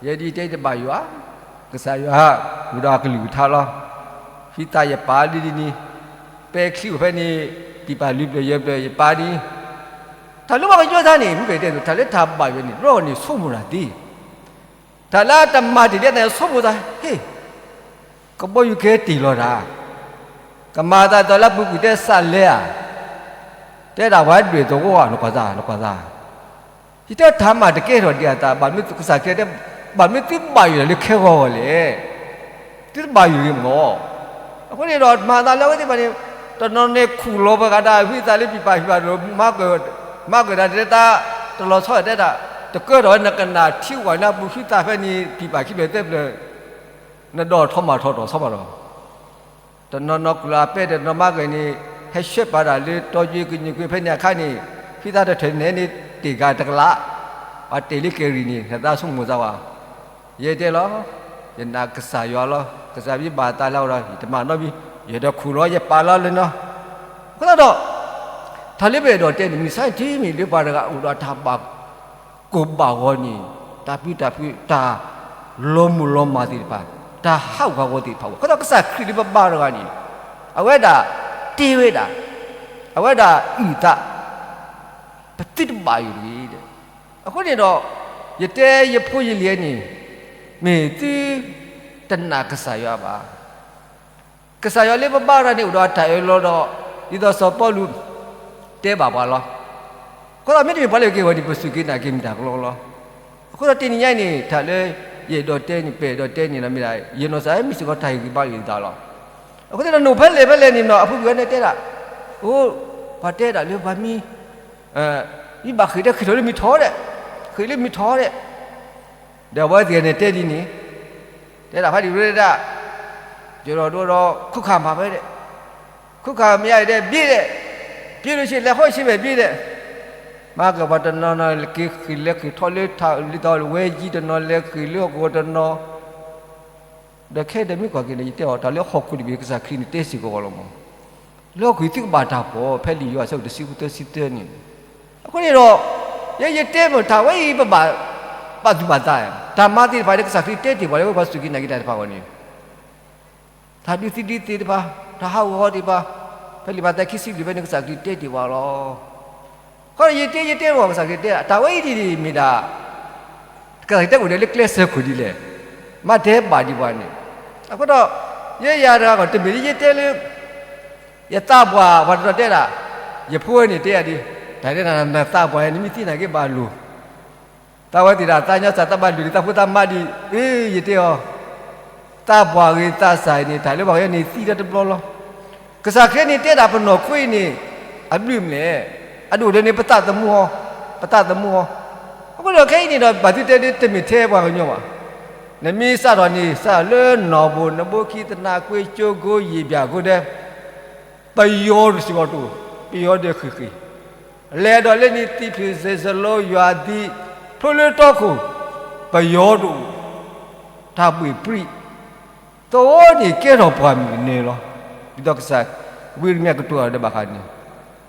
ယဲဒ်တဲတဘၣ်ယွၤ, ကစၢ်ယွၤ အိၣ်ဒီးအကလုၢ်ကထါလီၤ. ဟုသးယပာ်လံဒ်န့ၣ်, ပဲချံအိၣ်ဖဲန့ၣ် ပံာ်ပာ်လွံၢ်ဖျၢၣ်ယဲၢ်ဖျၢၣ်ယပာ်န့ၣ်, တၢ်လၢပှၤကညီတၢ်န့ၣ် မ့ၢ်ပတဲသိး တၢ်လၢတၢ်ဘၣ်ယွၤန့ၣ် လီၤန့ၣ်ဆိကမိၣ်တၢ်သ့, တၢ်လၢတမၤတ့ၢ်လံတၢ်ဆိကမိၣ်သး ဟ့ၣ်, ကဘီယူၤကဲတ့ၢ်လီၤတၢ်, ကမၤအသးဒီးလၢပူၤကွံာ်တဲစးလဲဧါ, တဲဒၣ်ပှၤဒွဲၣ်သဝီဧါ နကွၢ်သး နကွၢ်သး, ယတဲတၢ်မၤတကဲထီၣ်ဒံးအသး ဘၣ်မနုၤကစၢ်ခရံာ်တဲ ဘၣ်မနုၤသုဘၣ်ယွၤလၢခဲဂီၤဂီၤလဲၣ်, သုတဘၣ်ယွၤဂ့ၤမၢ်. အဃိန့ၣ်ဒီးမၤသးလၢအဝဲသ့ၣ်တဖၣ်န့ၣ် တနီၤန့ၣ်ခူၣ်လီၤပှၤဂၤဒၣ် ဟုသးလၢပံာ်ပာ်ဟံၣ်ဘၣ်ဒီး မၤက, မၤကဒါတၢ် တလီၤဆီတဲဒၣ်, တကၢထီၣ်ဝဲနကနၣ်ထံဝဲနၢ်ပူၤ ဟုသးဖဲန့ၣ် ပံာ်ပာ်ခံဖျၢၣ်သၢဖျၢၣ်, နဒီးထီၣ်မၤထီၣ်ထီၣ်ဆီဘၣ်ဒီး တနီၤနီၤခူၣ်လီၤအပဲ တနီၤမၤကန့ၣ် ဟဲဆှၢပာ်ဒၣ်လၢတီယွ့ကညူၣ်ကွ့ဖဲန့ၣ်အခါန့ၣ်, ဖံသးတထၢၣ်န့ၣ်န့ၣ် တ့ၢ်ဂၤတကလး, ပှၤတ့ၢ်လၢကဲရံၣ်န့ၣ် နသးဆိကမိၣ်သးဝဲ, ယဲတဲလီၤ, ယနာ်ကစၢ်ယွၤလီၤ, ကစၢ်ယွၤဘၣ်သးလၢအီၤဒီး ယတမၤနီတမံၤ, ယအဲၣ်ဒိးခူၣ်လီၤ ယပာ်လီၤလၢနီၤ, အဃိသတးဒီး တၢ်လၢပအဲၣ်ဒိးတဲန့ၣ် မုၢ်ဆါတမံၤလၢပှၤတဂၤအိၣ်ဒီးတၢ်ဘၣ် ကိၢ်ဘၣ်ဂီၤန့ၣ် တၢ်ပျံၤတၢ်ဖုး တၢ်လီၤမုၢ်လီၤမၢ်သ့ၣ်တဖၣ်, တၢ်ဟးဂူာ်ဟးဂီၤသ့ၣ်တဖၣ်အိၣ်, အဃိသတးကစၢ်ခရံာ်လၢပဘါတဂၤန့ၣ်, အဝဲဒၣ်တ့ဝဲဒၣ်, အဝဲဒၣ်အုၣ်သး, ပသုတဘၣ်ယွၤတဂ့ၤ, အဃိန့ၣ်ဒီး ယတဲယဖိယလံၤန့ၣ်, မ့ၢ်သုတနာ်ကစၢ်ယွၤဘၣ်. ကစၢ်ယွၤလၢပဘါတဂၤန့ၣ်အိၣ်ဒီးတၢ်အၢၣ်လီၤဒီး ဒ်သိးစီၤပီလူးတဲဘၣ်ပှၤလီၤ. အဃိသတးမ့တမ့ၢ်ပှၤလၢအက့ၢ်ဂီၤန့ၣ် ပစူၢ်က့ၤနာ်က့ၤမ့ၢ်တၢ်ကလီကလီ, အဃိသတးတနံၤညါအံၤန့ၣ် တၢ်လၢယအဲၣ်ဒိးတဲန့ၣ် ပအဲၣ်ဒိးတဲန့ၣ်ဒီးမ့ၢ်ဒၣ် ယနီၢ်ကစၢ်မ့ၢ်စ့ၢ်ကီးတၢ်ဟ့ၣ်ဂံၢ်ဘါယုာ်သးလီၤ. အဃိသတးနီၢ်ဖဲလဲၣ်ဖဲလဲၣ်န့ၣ်နီၢ် အပူၤကွံာ်ဝဲန့ၣ်တဲဒၣ်, အိ, ပှၤတဲဒၣ်လၢပှၤမံ မ့ၢ်ဘၣ်ဃ့ၢ်တဲဃ့ၢ်ထီၣ်လၢမံထီၣ်ဒဲး, ဃ့ၢ်လၢမံထီၣ်ဒဲး, ဒီးအဝဲသ့ၣ်န့ၣ်တဲဒ်န့ၣ်, တဲဒၣ်ဖးဒံၣ်ဝဲဒၣ်, ယဒီးဒိဒီး ခုၣ်ခၣ်မၤဖဲဒဲး, ခုၣ်ခၣ်မၤယါဒဲး ဘ့ဒဲး, ဘ့ဒိၣ်ဆ့လဲၤဃီဆ့ဘဲၣ်ဘ့ဒဲး, မၤကပှၤတနီၤနီၤ က့ၤဃ့ၢ်လဲၤဃ့ၢ်ထီၣ်လၢထးလံၤသီဝဲယံၤတနီၤ လဲၤဃ့ၢ်လၢဟီၣ်ခိၣ်တနီၤ, ဒီးခဲအံၤဒီးမ့ၢ်ကွၢ်က့ၤန့ၣ် ယတဲအီၤ တၢ်လၢဟီၣ်ခိၣ်တဘ့ၣ် ကစၢ်ခရံာ်န့ၣ်တဲစ့ၢ်ကီးလီၤမး, လၢဟီၣ်ခိၣ်သုကဘၣ်တၢ်ဖှီၣ် ဖဲလံာ်ယိၤဟၣ်အဆၢဒိၣ်တဆံဃုသၢဆံသၢန့ၣ်, အဃိန့ၣ်ဒီး ယဲယတဲမ့ၢ်တၢ်ဝဲအံၤ ပဘၣ်ဘၣ်သူၣ်ဘၣ်သး, တၢ်မၤသ့ၣ်တဖၣ်န့ၣ် ကစၢ်ခရံာ်တဲတ့ၢ်ပှၤလၢ ပှၤစူၢ်က့ၤနာ်က့ၤတၢ်တဖၣ်အဂီၢ်န့ၣ် တၢ်ဒုးသံဒုးသ့ၣ်တဖၣ်, တၢ်ဟးဂီၤသ့ၣ်တဖၣ်, ဖဲလံာ်မးသဲခံဆံလွံၢ်ဖဲန့ၣ် ကစၢ်ခရံာ်တဲတ့ၢ်ပှၤလီၤ. အဃိဒီးယတဲ ယတဲပှၤ ကစၢ်ခရံာ်တဲ တၢ်ဝဲအံၤဒ်န့ၣ်မ့ၢ်ဒၣ် ကစၢ်ခရံာ်တဲအိၣ်ဒံးလၢကျဲစၢၤခိၣ်ဒ်လဲၣ်, မၤတဲဘၣ်ဒံးပှၤန့ၣ်, အဃိဒီး ယဲယၤတဂၤကီး တမ့ၢ်လၢယတဲလၢ ယသးပှၢ် ပှၤတနီၤတဲဒၣ်, ယဖိန့ၣ်တဲယၤဒ်, တၢ်တဲနၤ နသးပှၢ် နမ့ၢ်သံနာ်က့ဘၣ်လိၤ သးဝဲသ့ၣ်တၢ်သးညီစၢ်သးဘၣ်လိၤဒံး သးဖိသးမါဒံး, အ့ ယတဲအီၤ, သးပှၢ်ဂ့ၤသးစၢ်အံၤန့ၣ် တၢ်လၢပှၤကညီန့ၣ်သံတဘျီလီၤ. ကစၢ်ခရံာ်န့ၣ်တဲဒၣ်ပနီၢ်ခိအံၤန့ၣ် အဘျုးမလဲၣ်, အဒိၣ်ဒီးန့ၣ် ပသးသမူအီၤ, ပသးသမူအီၤ, အဃိဒီးခဲအံၤန့ၣ်ဒီး ဘၣ်သုတဲဒ်တမ့ၢ်ထဲပှၤကညီဘၣ်, နမ့ၢ်စးထီၣ်န့ၣ် စးထီၣ်လၢနီၢ်ဘိၣ် နဘိခံ သနာ်ကွ့ ကၠိကိ ယံာ်ဘၣ်အဃိဒီး ပယီၤတစ့ၢ်ကီးတအိၣ်, ပယီၤဒီးဃ့ၢ်ဃ့ၢ်, လဲၤဒီးလၢန့ၣ် သံဖျ့ၣ်စ့စလိ ယွၤသံ, ဖျိလၢတီခိၣ်, ပယီၤတအိၣ်, တၢ်ဘှ့ၣ်ပြံ, သဝီန့ၣ်ကဲထီၣ်ပှၢ်မုၢ်ကနၢလီၤ. ဒ်သိးကစၢ်ဝံယံးရမံယၤကတိၤအီၤဒီးဘၣ်ဃးန့ၣ်,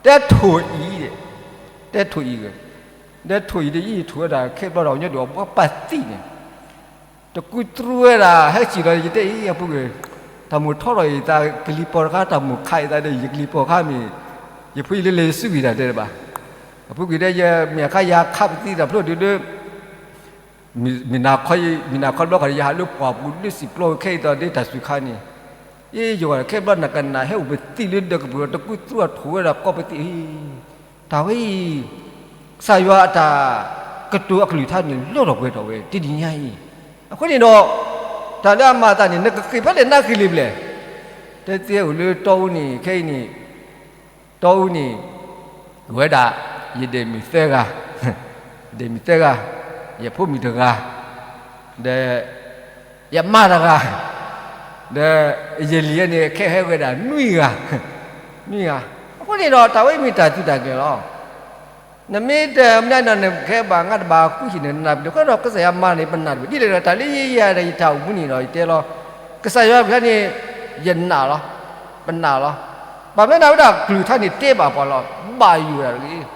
တဲထိၣ်အံၤ, တဲထိၣ်အံၤဂ့ၤ, တဲထိၣ်အံၤဒ်အံၤ ထိၣ်ဝဲဒၣ်ခဲဘျီဒီး ကညီဒုးအီၤဘှီပာ်သံန့ၣ် တကူတရူဝဲဒၣ် ဟဲစံၣ်လီၤ ယတဲအံၤ အပူၤကွံာ်, တၢ်မိၣ်ထီထီၣ်အံၤ တၢ်ကလံၤပီၢ်တခါ တၢ်မိၣ်ခးအံၤသးဒီး ယကလံၤပီၢ်ခါမ့ၢ်, ယဖိယလံၤလံၤစုဝံၤတၢ်တဲတဘၣ်, အပူၤကွံာ်ဒီး ယမ့ၢ်အခါယၤခးပသံတၢ်ဖျိဒုးဒီး မုၢ်နၤခီ, မုၢ်နၤခီဘျီဃီဒီး ယဟးလၢပှၢ်ပူၤလၢစံၣ်ပျီခဲအံၤသီးဒ်တၢ်စူၤခါန့ၣ်, အ့ ယဂီၢ်ခဲဘျီနကနၣ်ဟဲအိၣ်ပသံလၢဒၢးကပူၤဒီး တကူတရူအထိၣ်ဝဲဒၣ်ကီပသံအံၤ, တၢ်ဝဲအံၤ ကစၢ်ယွၤအတၢ်ကတိၤအကလုၢ်ကထါန့ၣ် လၢထီၣ်ပှဲၤထီၣ်ဝဲ တနံၤညါအံၤ, အဃိန့ၣ်ဒီး တၢ်လၢအမၤအသးန့ၣ် နကဃ့ၢ်ဖဲလဲၣ်နဃ့ၢ်လံဘျဲၣ်, တဲသ့အိၣ်လၢတီအူန့ၣ် ခဲအံၤန့ၣ်, တီအူန့ၣ် ဝဲဒၣ် ယဒဲးမုၢ်သၢဂၤ, ဒဲးမုၢ်သၢဂၤ, ယဖိမုၣ်တဂၤ, ဒီး ယမါတဂၤ, ဒီးယလံၤန့ၣ် ခဲဟဲဝဲဒၣ်နွံဂၤ, နွံဂၤ, အဃိန့ၣ်ဒီး တၢ်ဝဲမ့ၢ်တၢ်သုးတၢ်ကျဲၤလီၤ. နမ့ၢ်တမနုၤဒီး နကဲဘၣ် နတဘၣ်ဃုဟံၣ်န့ၣ် နနၢ်ပၢၢ် အဃိဒီး ကစၢ်ယွၤမၤန့ၣ် ပနာ်တဘၣ် ဒ်လဲၣ်ဒီး တၢ်လၢယဲယၤဒီး ယတၢ်အိၣ်မူန့ၣ်ဒီး ယတဲလီၤ, ကစၢ်ယွၤပျၢၤန့ၣ် ယနာ်လီၤ, ပနာ်လီၤ. ဘၣ်မနုၤနဝဲဒၣ်ကလုၢ်ကထါန့ၣ် တဲဘၣ်ပှၤလီၤ, ဘၣ်ယိၣ်ဒၣ်တဂ့ၤ,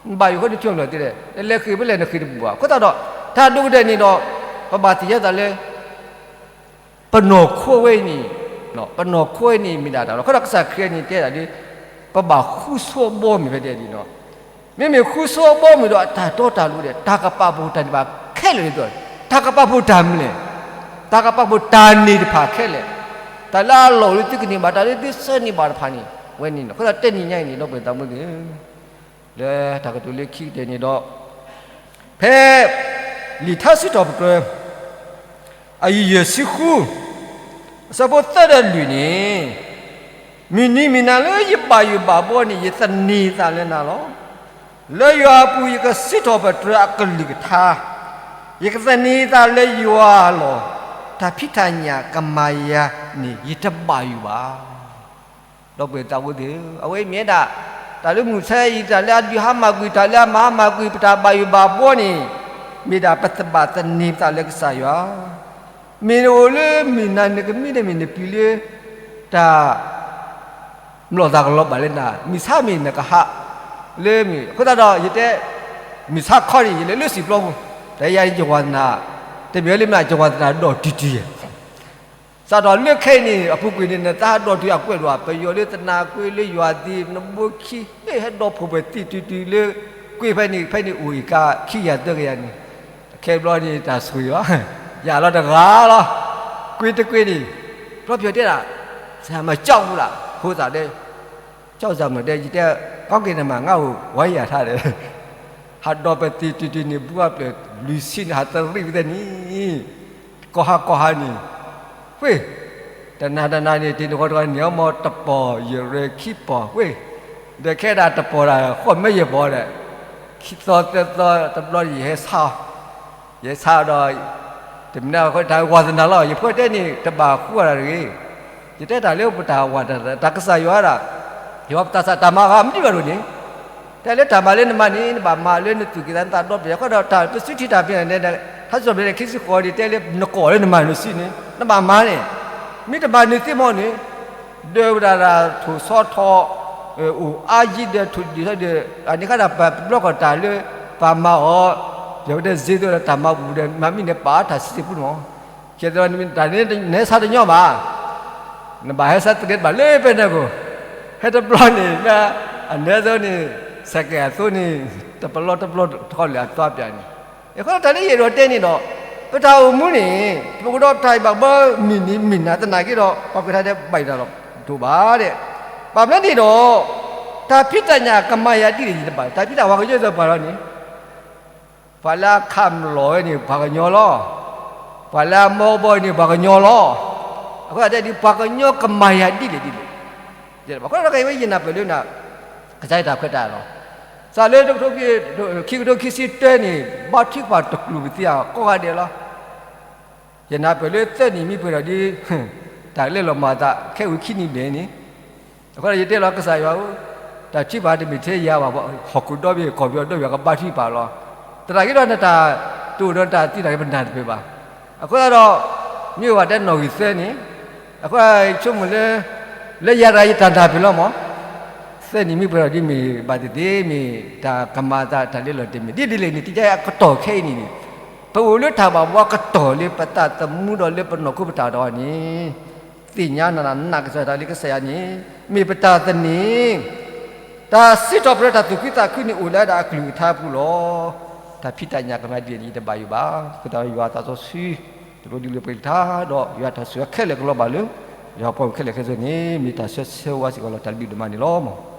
ဘၣ်ယိၣ်ဃိန့ၣ် ဆိကမိၣ်လီၤတ့ၢ်ဒီး နလဲၤဃ့ၢ်ဖဲလဲၣ် နဃ့ၢ်တဘူၣ်ဘၣ်. အဃိသတးဒီး တၢ်ဒိၣ်ကတၢၢ်န့ၣ်ဒီး ပဘၣ်သ့ၣ်ညါသးလၢ ပနီၢ်ခိဝဲအံၤန့ၣ်, ပနီၢ်ခိဝဲအံၤန့ၣ် မ့ၢ်ဒၣ်တၢ်လီၢ် အဃိဒီး ကစၢ်ခရံာ်န့ၣ်တဲဒၣ်ဒ် ပဘၣ်ဃုဆိအဘီမုၢ်ဖဲဒ်အံၤန့ၣ်လီၤ. မ့မ့ၢ်ဃုဆိအဘီမုၢ်ဒီး အတၢ်တီတၢ်လိၤဒီး တၢ်ကပာ်ဖှိၣ်တၢ်န့ၣ်တဖၣ်ခဲလၢာ်န့ၣ်, တၢ်ကပာ်ဖှိၣ်တၢ်မနုၤလဲၣ်, တၢ်ကပာ်ဖှိၣ်တၢ်န့ၣ်တဖၣ်ခဲလၢာ်, တၢ်လၢအလီၢ်အိၣ်လၢသုကန့ၢ်ဘၣ် တၢ်လၢသုဆၢန့ၢ်ဘၣ်တဖၣ်န့ၣ် ဝဲန့ၣ်လီၤ. အဃိသတး တနံၤညါအံၤန့ၣ် ဒီပုၢ်ဝဲၢ်သးဘိသ့ၣ်ဧၢ, လၢတၢ်ကတိၤလၢခံကတၢၢ်န့ၣ်ဒီး ဖဲ လံာ်ထါစံးထီၣ်ပတြၢၤ အယုၢ်ယဲၢ်ဆံဃု အဆၢဖိသၢဒီးလွံၢ်န့ၣ်, မုၢ်နံၤမုၢ်နၤလၢယဘၣ်ယိၣ်ဘၣ်ဘှီန့ၣ် ယသန့ၤသးလၢနၤလီၤ. လၢယွၤအပူၤ ယကစံးထီၣ်ပတြၢၤအကလုၢ်ကထါ, ယကသန့ၤသးလၢယွၤအလီၢ်, တၢ်ဖံးတၢ်ညၣ်ကမၤယၤန့ၣ် ယတဘၣ်ယိၣ်ဘၣ်. ဒီပုၢ်ဝဲၢ်သးဘိသ့ၣ်ဧၢ, အဝဲအံၤမ့ၢ်ဝဲဒၣ် တၢ်လၢမုၢ်ဆါအံၤ တၢ်လၢအဒုးဟါမၢ်ကွံာ် တၢ်လၢအမၤဟါမၢ်ကွံာ် ပတၢ်ဘၣ်ယိၣ်ဘၣ်ဘှီန့ၣ် မ့ၢ်ဒၣ်ပသဘၣ်သန့ၤပသးလၢကစၢ်ယွၤ, မ့ၢ်နအိၣ်လၢမုၢ်နၤ နကမံဒီးမ့ၢ်နပျံၤလၢ တၢ် မျိာ်သၣ်ကလီၤဘၣ်လၢနၤ, မုၢ်ဆါမ့ၢ်နကဟးလၢမ့ၢ်, အဃိသတးဒီး ယတဲ မုၢ်ဆါခီန့ၣ် ယလဲၤလၢစံၣ်ပျီပူၤ, တယၤယဝါသနၢ်, တမ့ၢ်လၢမ့ၢ်ယဝါသနၢ်ဒီးတုၤတုၤယဲၢ် စးထီၣ်လၢခဲအံၤန့ၣ် အပူၤကွံာ်န့ၣ် နသးဟးဒီၣ်တုၤအကွဲးဒိၣ် ပယီၤလၢသနၢ်ကွ့လၢယွၤသံ နဘိခံ ဟဲဟဲဒီဖှိၣ်ပသံတုၤတုၤလၢ ကွ့ဖဲန့ၣ် ဖဲန့ၣ်အိၣ်အံၤကါခံကယၤသၢကယၤန့ၣ်, ခဲဘျီန့ၣ်တၢ်ဆိၣ်ဂ့ၤလီၤ, ယၤလီၤတဂၤလီၤ, ကွ့တကွ့န့ၣ်, ဘျီပယီၤတဲဒၣ်, စမၤကၠီၣ်ပူၤလၢ် ဖိသၣ်ဒဲး ကၠီၣ်စၢ်မုၢ်ဒဲး ယတဲ ကီက့ၤနမၤငါအိၣ်ဝဲယၤထါဒီး ဟးဒီးပသံတုၤတုၤန့ၣ် ဘုအပျဲၢ်လွံၢ်ဆံန့ၣ် ဟးတရံးဝဲသ့ၣ်န့ၣ်, ကီၢ်ဟးကီၢ်ဟးန့ၣ်, ဝ့ၢ်, တနၤတနၤန့ၣ် တနံၤဃီတဂၤန့ၣ်အမ့ၢ်တပီၢ်ယရဲၣ်ခံပီၢ် ဝ့ၢ်, ဒီးခဲဒၣ်တပီၢ်ဒၣ် ဃိးမဲာ်ယဲၢ်ပီၢ်ဒီး, ခံသီသၢသီတဘျီန့ၣ် ယဟဲဆါအီၤ ယဆါဒီး, တမ့ၢ်တၢ်ဝါသနၢ်လီၤ ယဖိတဲန့ၣ် တဘၣ်ဃုအီၤတၢ်တဂ့ၤ, ယတဲတၢ်လၢပတၢ်ဝါတၢ် တၢ်ကစၢ်ယွၤဒၣ်, ယွၤပတၢ်ဆးတၢ်မၤဂၤမနုၤဘၣ်ဒိၣ်န့ၣ်, တဲလၢတၢ်မၤလၢနမၤန့ၣ် နဘၣ်မၤလၢနသူၣ်ကံၢ်သးနသးဒီဖျၢၣ်, အဃိဒီးတၢ်ပစုထံၣ်တၢ်ဖံးန့ၣ် ထါစံးထီၣ်ပတြၢၤန့ၣ် ခံဆံဃိးန့ၣ် တဲလၢနကိးလၢနမၤနုၤစံးန့ၣ် နဘၣ်မၤန့ၣ်, မ့ၢ်တမၤနုၤသ့ၣ်မီၢ်န့ၣ် ဒၢးဝဲဒၣ်ထိၣ်ဆီထီၣ် အိၣ်အါယံၤဒီးထိၣ်ဒုၣ်ထီၣ်ဒီး အန့ၣ်ခါဒၣ်ပဘျီကီၢ်တၢ်လၢ ပမၤအီၤ ယဝဲဒၣ်စ့သိးဒီးတၢ်မၤပူၤဒီး မၤမ့ၢ်န့ၣ်ပာ်အီၤတၢ်စံးပူၤန့ၣ်မီၢ်, ခဲအံၤန့ၣ် တၢ်န့ၣ်နဟဲဆါတညီဘၣ် နဘၣ်ဟဲဆါတကဲဘၣ်လၢဖဲန့ၣ်အဃိ, ဟဲတဘျီန့ၣ် အနဲသိးန့ၣ် စဲးကဲးအသိးန့ၣ် တပလီတပလီထီၣ်လၢအသွါပၠးန့ၣ်, အဃိတၢ်လၢယအဲၣ်ဒိးတဲန့ၣ်ဒီး ပတၢ်အိၣ်မူန့ၣ် ပကဒီးတၢ်ဘၣ်ဘၣ်မုၢ်နံၤမုၢ်နၤသနာ်က့ဒီး ပှၤကွဲးထါဒဲးဘၣ်ယတၢ်လီၤတိာ်ဘၣ်ဒဲး, ဘၣ်မနုၤန့ၣ်ဒီး တၢ်ဖံးတၢ်ညၣ်ကမၤယၤဒ်လဲၣ်ယတဘၣ်, တၢ်ဖံးတၢ်ပှၤကညီသ့ၣ်တဖၣ်လီၤန့ၣ် ပှၤလၢအခးလီၤဝဲန့ၣ် ပှၤကညီလီၤ, ပှၤလၢအမီဘီန့ၣ် ပှၤကညီလီၤ, အဃိသတးဒ် ပှၤကညီကမၤယၤဒ်လဲၣ်ဒ်လဲၣ်, အဃိဒီးကဝဲယနၢ်ပၢၢ်လၢ ကစၢ်ယွၤတၢ်ခွဲးတၢ်ယာ်လီၤ, စးလၢ ခံကထိခံဆံတၢန့ၣ် ဘါထုကဖၣ်တကျိာ်ပသံးကိးဂၤဒဲးလီၤ, ယနၢ်ပၢၢ်လၢသၢနံၣ်မ့ၢ်ပှဲၤဒီးဒ် တၢ်လဲၤလီၤမၤအသးခဲအံၤခံနံၣ်ဘျဲၣ်န့ၣ်, အဃိဒီးယတဲလီၤကစၢ်ယွၤဧၢ, တၢ်ထုကဖၣ်တမ့ၢ်ထဲယၤဘၣ်, ဟီၣ်ခိၣ်ဒီဘ့ၣ်ကီၢ်ပယီၤဒီဘ့ၣ်ကဘါထုကဖၣ်လီၤ, သနာ်က့ဒီးနတၢ်တိာ်ဒီးနတၢ်သံနာ်က့ပနၢ်တပၢၢ်ဘၣ်, အဃိသတးဒီး မ့ၢ်ဝဲတဲနီၣ်ဂံၢ်သၢန့ၣ်, အဃိဆိကမိၣ်လၢ လၢယၤတဂၤယတၢ်နၢ်ပၢၢ်လီၤမီၢ်, သၢနံၣ်မ့ၢ်ပှဲၤဒီးဒ်မ့ၢ်ဘၣ်သ့ၣ်သ့ၣ် မ့ၢ်တၢ်ကမၤအသးတၢ်လဲၤလီၤတမ့ၢ်ဒ်လဲၣ်န့ၣ် တကဲအကတီၢ်ခဲအံၤန့ၣ်န့ၣ်, ပအိၣ်လၢတၢ်ဘၣ်ဘှီကတီၢ်လၢပသးသမူဒီးလၢပနီၢ်ခိပတၢ်ဒီးန့ၣ် သ့ၣ်ညါနၤနၤကစၢ်တၢ်လၢကစၢ်ယွၤန့ၣ် မ့ၢ်ပတၢ်သန့ၤ, တၢ်စံးထီၣ်ပတြၢၤတၢ်သူၣ်ခုသးခုန့ၣ်အိၣ်လၢဒၣ်အကလုၢ်ကထါပူၤလီၤ, တၢ်ဖံးတၢ်ညၣ်ကမၤဒ်လဲၣ်န့ၣ် ယတဘၣ်ယိၣ်ဘၣ်, အဃိသတးဒီးယွၤသးစီဆှံ တလိၣ်ဒ်လဲၣ်ပှဲၤကထါဒီး ယွၤတၢ်ဆိၣ်ဂ့ၤခဲလၢာ်ကလီၤဘၣ်လၢ ယွၤပှၤမုၣ်ခဲလၢာ်ခဲဆ့န့ၣ် မ့ၢ်တၢ်ဆၢဆၢဝါစ့ၢ်ကီးလီၤ တၢ်လုၢ်ဒိၣ်မးန့ၣ်လီၤ.